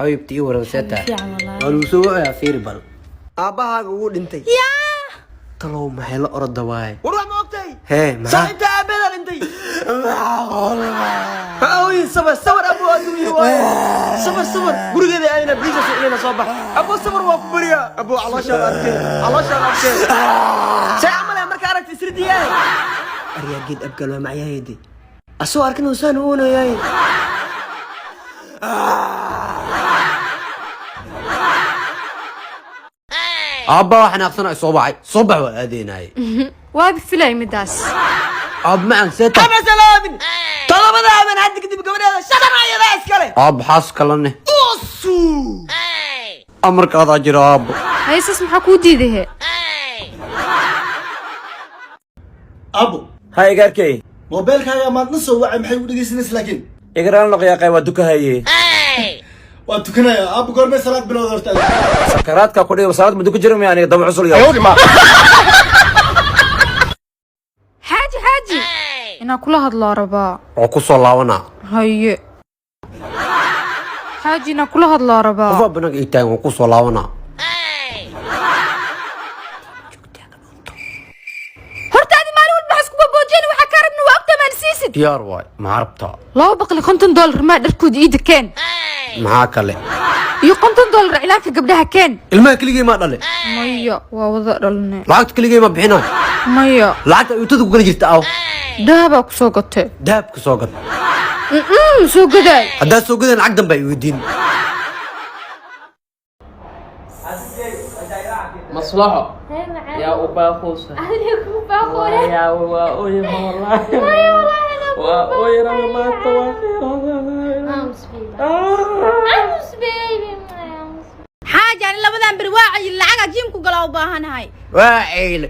Xabiibti, ii waran, see tahay? Fiican wallaahi. Waa lagu soo wacayaa, fiiri bal. Aabbahaaga wuu dhintay. Talow maxay la oroda waaye? War wax ma ogtahay? Hee, maxaa? Saaxiibta aabeeda dhintay. Ooy, sabar, sabar abo, adduunyo waaye, sabar, sabar. Gurigeeda aadina biisa soo inayna soo bax abo, sabar, waa ku bariyaa abo. Calooshaada arkee, calooshaada arkee, see camal eh. Marka aragti isridiyaay aryaa geed abgaal waa macyahayde, asoo arkin usaan uunayay. Aabba waa xanaaqsana, soo baxay, soo bax, waa aadeenaaye. Waaba filay midaas. Aab macan, see tahay? Kama salaamin todobada habeen hadda kadib gabadheeda shaqan ayadaa iskale. Aab, xaas kalane amarkaadaa jira, aabbo. Haysaas maxaa kuu diiday he? Abo. Ha, igaarkey. Moobeelkaaga maadna soo wacay, maxay u dhegeysanaysa laakiin? Igaraan noqyaaqay, waa dukahaye. Waa tukanaya abo? Goormay salaad bilowda horta? Sakaraadka ku dhigo, salaad muddo ku jira miya aniga daba cusul yo. Xaaji, xaaji, inaa kula hadloo rabaa. Oo ku soo laabanaa. Haye xaaji, inaa kula hadloo rabaa. Qofaa banaanka ii taagan, waan ku soo laabanaa. Horta adi maalin walba waxaa isku baboojeen, waxaa kaa rabna waa ogtaa, maan siisid. Diyaar waay, maxaa rabtaa? $250 maa dharkooda ii dekeen. Maxaa kale? Iyo $50 cilaanka gabdhaha keen. Ilmaha keligay maa dhale? Maya, waa wada dhalne. Lacagta keligay maa bixinayo? Maya. Lacagta ayuutada ku kala jirta aw? Dahabaa ku soo gatay. Dahabka soo gad. Soo gadaay. Haddaad soo gadaan, lacag dambe ay weydiin. Maslaxo yaa u baaqoosa, yaa waa oyma wallaahi, waa oyrama maanta, waa. Xaaji, ani labadan beri waa cayil, lacaga gym ku galaa u baahanahay. Waa ceyle,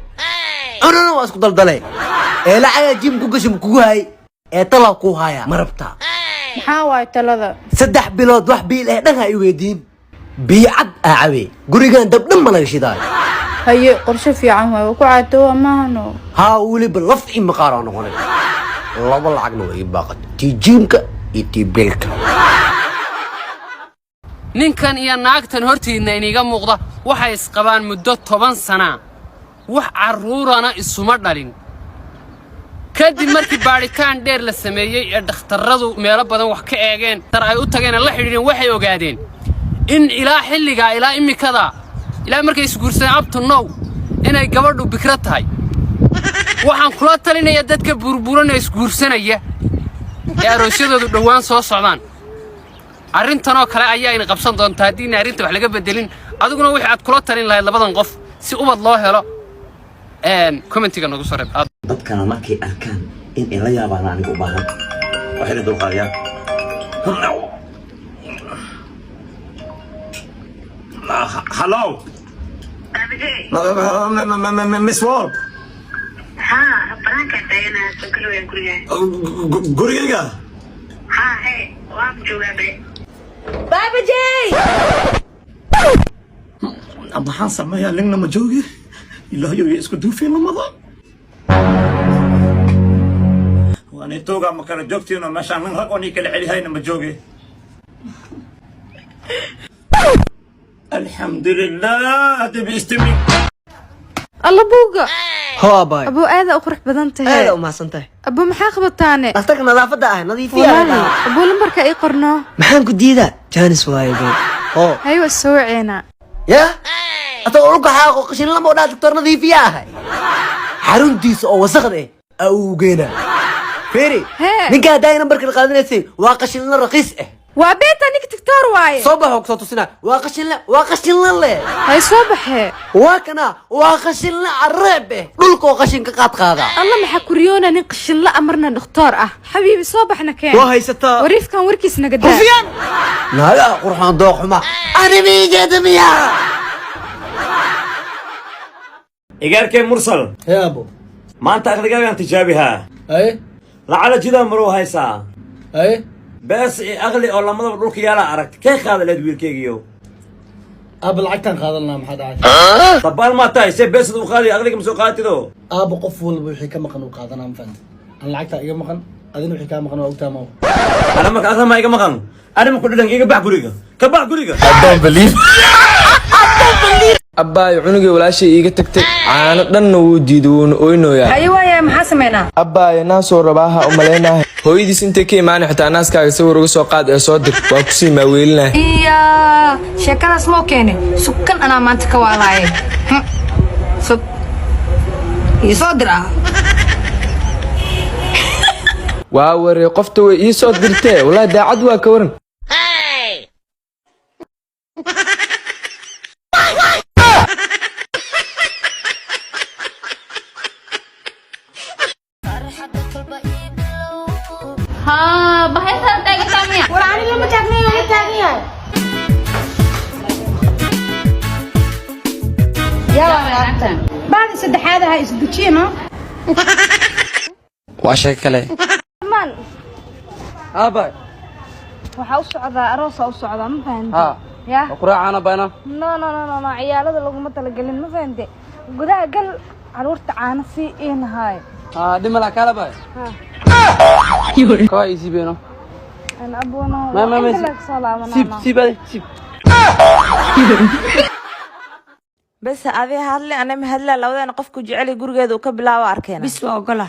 cunana waa isku daldalay ee lacagaa gym ku gasha kugu hay ee talaa kuu haya, ma rabtaa? Maxaa waay talada? 3 bilood wax biil eh dhan ha i weydiin, biyo cad aa cabe, gurigan dab dhan ma laga shidaayo. Haye, qorshe fiican waay, waa ku caatoowa maahano? Haa, weliba laf ii maqaar aa noqonay. Laba lacagna waa ii baaqat, tii gymka iyo tii biilka. Ninkan iyo naagtan hortiidna iniga muuqda waxay isqabaan muddo 10 sanaa, wax carruurana isuma dhalin. Kadib markii baadhitaan dheer la sameeyey ee dhakhtarradu meelo badan wax ka eegeen, dar ay u tageen la xidhiidheen, waxay ogaadeen in ilaa xilligaa ilaa imikadaa, ilaa markay isguursadeen up to now, inay gabadhu bikro tahay. Waxaan kula talinayaa dadka burburan ee isguursanaya ee aroosyadoodu dhowaan soo socdaan, arrintanoo kale ayaa ina qabsan doontaa haddiina arrinta wax laga bedelin. Adiguna wixii aad kula talin lahayd labadan qof si ubad loo helo, commentiga nagu soo reeb. Dadkana markay arkaan in ay la yaabaan aniga u baahan, waxay la dulqaadiyaan. Hello, Miss Wall. Haa, banaankaan taaganaha, soo galowayaan guriga. Gurigayga? Haa, hee, waan joogaa be. Baaba Jey! Maxaan sameeyaa? Ningna ma joogi, ilaahayow ya isku duufeen lamada waanitooga, ma kala joogtiino meeshaan nin rag oo nii kala celihayna ma jooge. Alxamdulilah, dibi istimi. Alla buuga. Ho abaay. Abuu, aada u qurux badan tahay. Aada u mahadsan tahay. Abuu, maxaa qabataane? Dhakhtarka nadaafadda ah, nadiifiya. Wallaahi abuu, lambarka ii qorno. Maxaan ku diidaa? Jaanis waaye be, ho. Haye, waa soo waceena. Ya asagoo dhulka xaaqo, qashin lama odhaa, doctor nadiifiya ahay, xaruntiisa oo wasaqda eh aa uu geynaa. Fiiri. Hee. Ninka haddaa nambarka la qaadanaysay waa qashinla raqiis ah. Waa beeta, ninka tiktoor waaye. Soo baxo, kusoo tusinaa, waa qashinle, waa qashinla le. Hay, soo baxee. Waa kana, waa qashinle careeb eh, dhulkoo qashin ka qaad qaada. Alla, maxaa kuriyoona nin qashinla amarna dhakhtoor ah? Xabiibi, soo baxna keen. Waa haysataa. Wariifkan warkiis naga daa. Rufyaan. Naagaha qurxoon dooq xuma arrimigeeda miyaa? Igaarkee Mursal. Hee abo. Maanta aqligaagaan tijaabihaa. Haye. Lacala jidaa maruu haysaa. Haye. Bees iyo aqli oo lamadaba dhulka yaalaa aragt, kee qaada leed wiilkaygiyo? Aaba, lacagtaan qaadan lahaa, maxaa dhacay? Dabaal maa tahay? See beesad u qaadi, aqliga ma soo qaatido? Aaba, qof walba wixii ka maqan uu qaadanaa, ma fahamtid? Aan lacagtaa iga maqan. Adina wixii kaa maqan waa ogtaa maw. Ana marka asama iga maqan. Ana ma ku dhadhan, iga bax guriga. Ka bax guriga. Abbaayo, cunugii walaashay iiga tagtay, caano dhanna wuu diiday, wuuna oynoyaa. Haye, waaya, maxaa sameynaa? Abbaayo, naasoo rabaaha u malaynahay. Hooyadiis intay ka imaanay, xitaa naaskaaga sawir uga soo qaad ee soo dir, waa kusii maaweelinahay. Iya, sheekadaas moo keenay. Sukan anaa maanta ka waalaaye. Sug, ii soo dir ah. Waa waree, qofta way ii soo dirtee, walaahi daacad waa, ka waran? Haa, bahaysaa taagantaa miya? War ani lama taagnayo, la taagan yahay. Yaa naagtan. Baadi saddexaad aha, isdujiyano. Waa sheeko kale. Man. Aabay. Waxaa u socdaa aroosa u socdaa, ma fahante? Ha. Ya. Quraacana bayna. No, no, no, no, no, ciyaalada laguma talagelin, ma fahante? Gudaha gal, caruurta caano sii iinahaay. Ha, dhimala kala bay. Ha. Kawaa ii beeno. An abuno. Ma ma ma. Inta laga soo laabanaa. Siib siib ade siib. Bes adi hadle, anama hadla. Labadana qofku jecel gurigeeda uu ka bilaabo arkeena. Bis, waa ogola.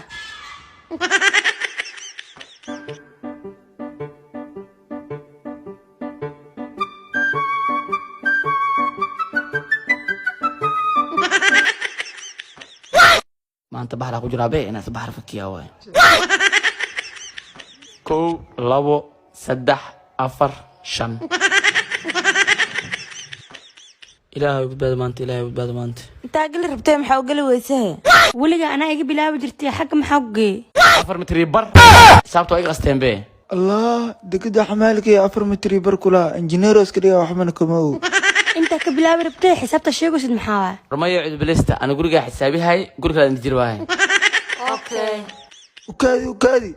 Maanta baxraa ku jiraa be inaad baxar fakiyaa waay. 1, 2, 3, 4, 5. Ilaahay badbaado maanta, Ilaahay badbaado maanta. Intaa geli rabtee, maxaa u geli weysahe? Weliga anaa iga bilaabi jirtay, xagga maxaa ku geeyey? 4 mitri bar, xisaabta waa iga qasteen be. Allah, dekada xamaalka iyo 4 mitri bar kula injineero iska dhiga, waxbana kama og. Intaa ka bilaabi rabtee, xisaabta sheegaysid maxaa waay? Rumayo cudbilista, ana gurigaa xisaabihay, guri kale jir waahay. Ukaadi, ukaadi,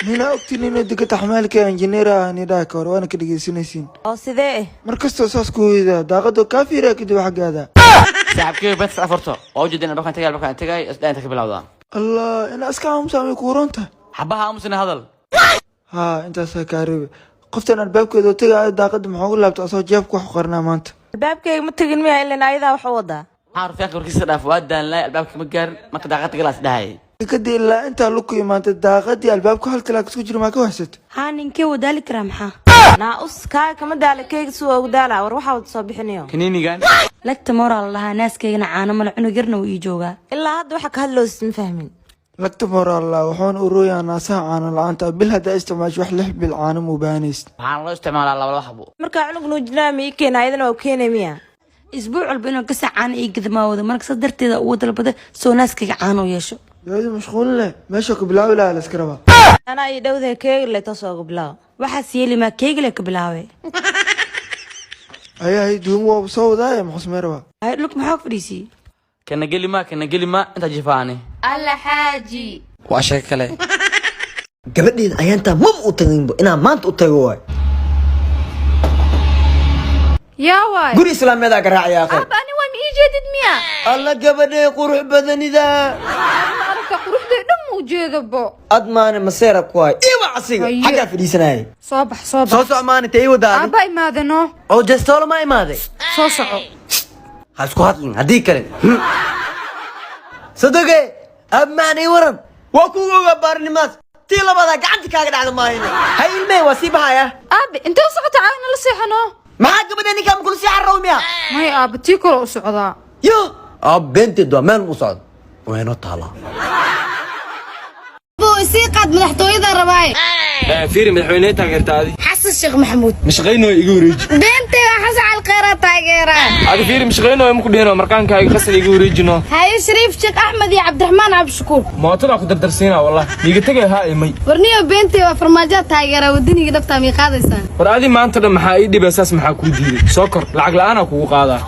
nina ogtiin inuu dekada xamaalka injineer ah ni dhaha ka hor, waana ka dhegeysanaysiin. Oo sidee eh? Mar kastoo saas ku hoydaa, daaqadoo kaa fiiraa, kadib xaggaada. Saaxiibkey bes afarto waa ujeedin, albaabkaan tagay, albaabkaan tagay, isdhaa inta ka bilowdaa. Allah, ina iska aamusa may kuuran tahay. Xabaha aamusina hadal. Haa, intaasaa kaa reebe. Qoftan albaabkeeda tagaaya, daaqada maxaa ugu laabta asoo jeebka wax u qarnaa maanta? Albaabkayga ma tegin miya? Ilan ayadaa wax u wadaa. Maxaa rufiyaanka warkiisa dhaaf, waa daanlaay, albaabka ma gaarin, marka daaqada galaas dhahay. Dekadii ilaa intaa lug ku imaantay, daaqadii albaabka hal talaag isku jira, maa ka waxsat? Haa, ninkee wadaali karaa maxaa? Naa us kaaga kama daala, keyga si waa ugu daala. War waxaa wada soo bixinayo. Kaniinigan. Lagta mooraa la dhahaa, naaskaygana caano male, cunug yarna wuu ii joogaa. Ilaa hadda waxa ka hadloosid ma fahmin. Lagta moraalla wuxuuna urooyaa naasaha caano la-aanta. Bil haddaa isticmaasho, wax 6 bil caano ma u baahanaysid. Waxaana loo isticmaalaa laba laba xabo. Markaa cunug nuujinaa ma ii keena, ayadana waa u keenay miya? Isbuuc walba inuu gasac caano ii gadmaawado, marka sa darteeda ugu dalbada soo naaskayga caano u yeesho. Yaadi mashquulin leh, meesha ku bilaabi lahaa la iska rabaa. Anaa ii dhowdahay, keegi le toos ooga bilaabo. Waxaas yeeli maa, keegile ka bilaabay. Ayahay, duumo waaba soo wadaaya, maxaa samey rabaa? Hay, dhulka maxaa ku fadhiisiyey? Kana geli ma, kana geli ma, intaa jifaani. Alla xaaji. Waa sheeko kale. Gabadheeda ayaantaa maba u taginbo, inaa maanta u tago waay. Yaa waay. Guri islaameedaa garaacaya akhay. Aaba, ani waa ma ii jeedid miya? Alla, gabadhee qurux badanida. Ma aragta quruxday dhan, ma ujeedabo. Ad maane maseera ku hay iwa asiga. Haye. Xaggaa fadhiisanayay. Soo bax, soo bax. Soo soc, maalinta ii wadaadi. Aaba imaadano. Oo jestoolo ma imaaday? Soo soco. Ha isku hadlin, haddii kale sadoge abmaan ii waran. Waa kugu ogaa baarinimaas, tii labadaa gacanta kaaga dhacda maahine. Hay ilmee, waa sii baxaya. Aabe, intee u socota? Caawina la seexano. Maxaa gabadha ninkaa makula sii carraw miya? May aaba, tii kale u socdaa. Yo aab, beenteed waa meel mu socdo, waynoo taalaa. Sii qaad, madaxtooyada rabaaye. Fiiri, madaxweyne taageerta adi? Xasan Sheekh Maxamuud. Mashaqaynooyo, iga wareeji. Beentay, Xasan Calkheyra taageera. Adi fiiri, mashaqaynooyo maku dhehino, markaankaaga qasal iga wareejino. Haye, Shariif Sheekh Axmed iyo Cabdiraxmaan Cabdishakuur. Mootadaa ku dardarsiinaa, wallah miiga tegay haa imay. Warniyo, beentay, waa farmaajo taageera wadaniga dhabtaa, mii qaadaysaan? War adi maanta dhan maxaa ii dhibay? Saas maxaa kuu diiday? Soo kor, lacag la'aanaa kugu qaadaa.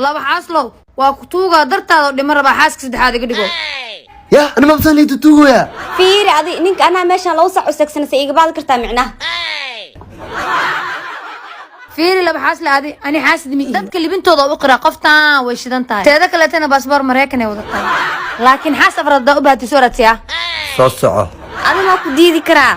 Laba xaaslow, waa ku tuugaa dartaada oo dhima rabaa, xaaska saddexaad iga dhigo. Ya, ani mabsan liitu tuugoya. Fiiri adi, ninka anaa meeshaan 2 sac u seegsanaysa, iiga baadi kartaa micnaha. Fiiri, laba xaasle adi, ani xaasid ma ihi. Dadka libintooda u qiraa, qoftan way shidan tahay. Teeda kaleetana baasboor Maraykan ay wadataa, laakiin xaas afraad hadaa u baahatay, soo raadsiyaa. Soo soco. Adi maa ku diidi karaa?